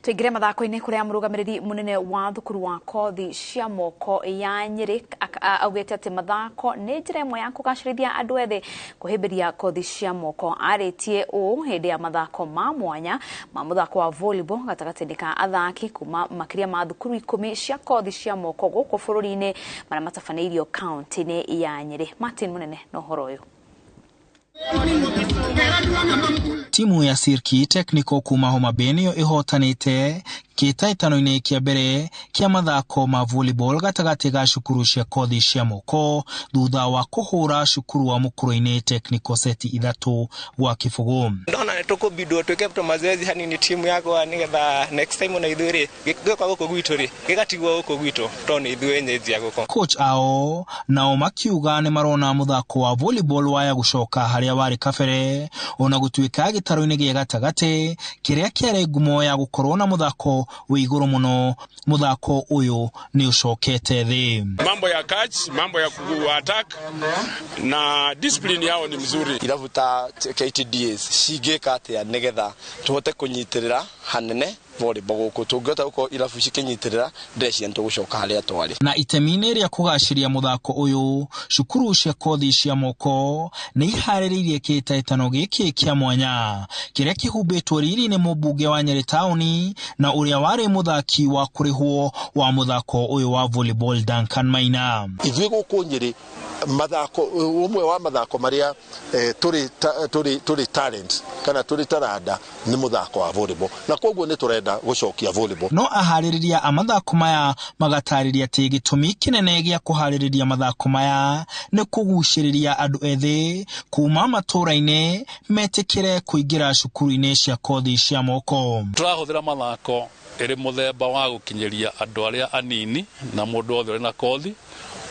Tuingire mathako-inĩ, kũrĩa mũrũgamĩrĩri mũnene wa thukuru wa kothi cia moko ya Nyĩrĩ augĩte atĩ mathako nĩ njĩra ĩmwe ya kũgacĩrithia andũ ethĩ kũhĩmbĩria kothi cia moko. Arĩtie ũũ hĩndĩ ya mathako ma mwanya ma mũthako wa volleyball gatagatĩ-inĩ ka athaki kuma makĩria ma thukuru 10 cia kothi cia moko gũkũ bũrũri-inĩ, marĩa matabanĩirio kaunti-inĩ ya Nyĩrĩ. Martin Mũnene na ũhoro ũyũ. Timu ya Sirki Technical kuma Homa Bay nĩyo ĩhotanĩte kĩhĩtahĩtano-inĩ kĩa mbere kĩa mathako ma volleyball gatagatĩ ga cukuru cia kothi cia moko, thutha wa kũhũra cukuru wa Mũkũrũ-inĩ Technical seti 3-0. Ndona nĩ tũkũbindwo twĩke tũ mazoezi hanini timu yakwa, nĩgetha next time ona ithuĩ rĩ gĩũka gũkũ gwitũ rĩ, gĩgatigwo gũkũ gwitũ, tondũ nĩ ithuĩ enyeji a gũkũ. Coach ao nao makiuga nĩ marona mũthako wa volleyball waya gũcoka harĩa warĩ kabere, ona gũtuĩka gĩtarũ-inĩ gĩa gatagatĩ kĩrĩa kĩarĩ ngumo ya gũkorwo na mũthako wĩ igũrũ mũno, mũthako ũyũ nĩ ũcokete thĩ. Mambo ya catch, mambo ya ku attack na discipline yao ni mzuri. Irabu ta KTDAs cingĩka atĩa nĩgetha tũhote kũnyitĩrĩra hanene volleyball gũkũ? Tũngĩhota gũkorwo irabu cikĩnyitĩrĩra, ndĩreciria nĩ tũgũcoka harĩa twarĩ. Na itemi-inĩ rĩa kũgacĩria mũthako ũyũ, cukuru cia kothi cia moko nĩ iharĩrĩirie kĩhĩtahĩtano gĩkĩ kĩa mwanya kĩrĩa kĩhumbĩtwo riri nĩ mũmbunge wa Nyĩrĩ taũni na ũrĩa warĩ mũthaki wa kũrĩhwo wa mũthako ũyũ wa volleyball, Duncan Maina. Ithuĩ gũkũ Nyĩrĩ, mathako ũmwe wa mathako marĩa tũrĩ talent kana tũrĩ taranda nĩ mũthako wa volleyball, na koguo nĩ tũrenda gũcokia volleyball. No aharĩrĩria a mathako maya magatarĩria atĩ gĩtũmi kĩnene gĩa kũharĩrĩria mathako maya nĩ kũgucĩrĩria andũ ethĩ kuma matũũra-inĩ metĩkĩre kũingĩra cukuru-inĩ cia kothi cia moko. Tũrahũthĩra mathako ĩrĩ mũthemba wa gũkinyĩria andũ arĩa anini na mũndũ wothe ũrĩ na kothi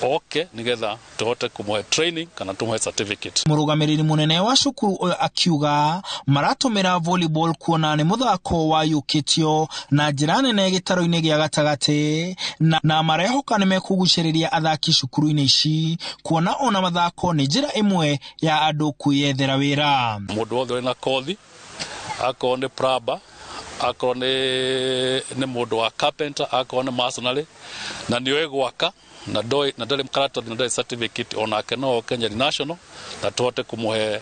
oke, nĩgetha tũhote kũmũhe training kana tũmũhe certificate. Mũrũgamĩrĩri mũnene wa cukuru ũyũ akiuga maratũmĩra volleyball kuona nĩ mũthako wayũkĩtio na njĩra nene gĩtarũ-inĩ gĩa gatagatĩ, na marehoka nĩ mekũgucĩrĩria athaki cukuru-inĩ ici, kuona ona mathako nĩ njĩra ĩmwe ya andũ kwĩyethera wĩra. Mũndũ wothe ũrĩ na kothi, akorwo nĩ plumber, akorwo nĩ mũndũ wa carpenter, akorwo nĩ masonry na nĩ oĩ gwaka na ndoĩ na ndarĩ karatathi na ndarĩ certificate, onake no oke Nyeri National na tũhote kũmũhe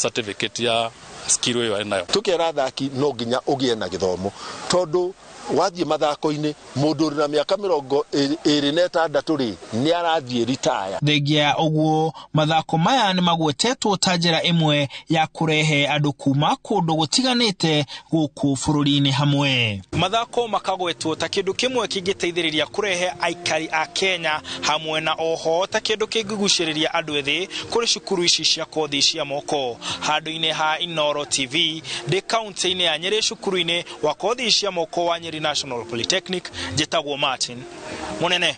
certificate ya skill ĩyo arĩ nayo. Tũkera athaki no nginya ũgĩe na gĩthomo, tondũ wathiĩ mathako-inĩ, mũndũ ũrĩ na mĩaka 26 rĩ, nĩ arathiĩ ritaya. Thengia ya ũguo, mathako maya nĩ magwetetwo ta njĩra ĩmwe ya kũrehe andũ kuma kũndũ gũtiganĩte gũkũ bũrũri-inĩ hamwe. Mathako makagwetwo ta kĩndũ kĩmwe kĩngĩteithĩrĩria kũrehe aikari a Kenya hamwe, na oho ta kĩndũ kĩngĩgucĩrĩria andũ ethĩ kũrĩ cukuru ici cia kothi cia moko. Handũ-inĩ ha Inoro TV, ndĩ kaunti-inĩ ya Nyĩrĩ, cukuru-inĩ wa kothi cia moko wa Nyeri National Polytechnic, njĩtagwo Martin Mũnene.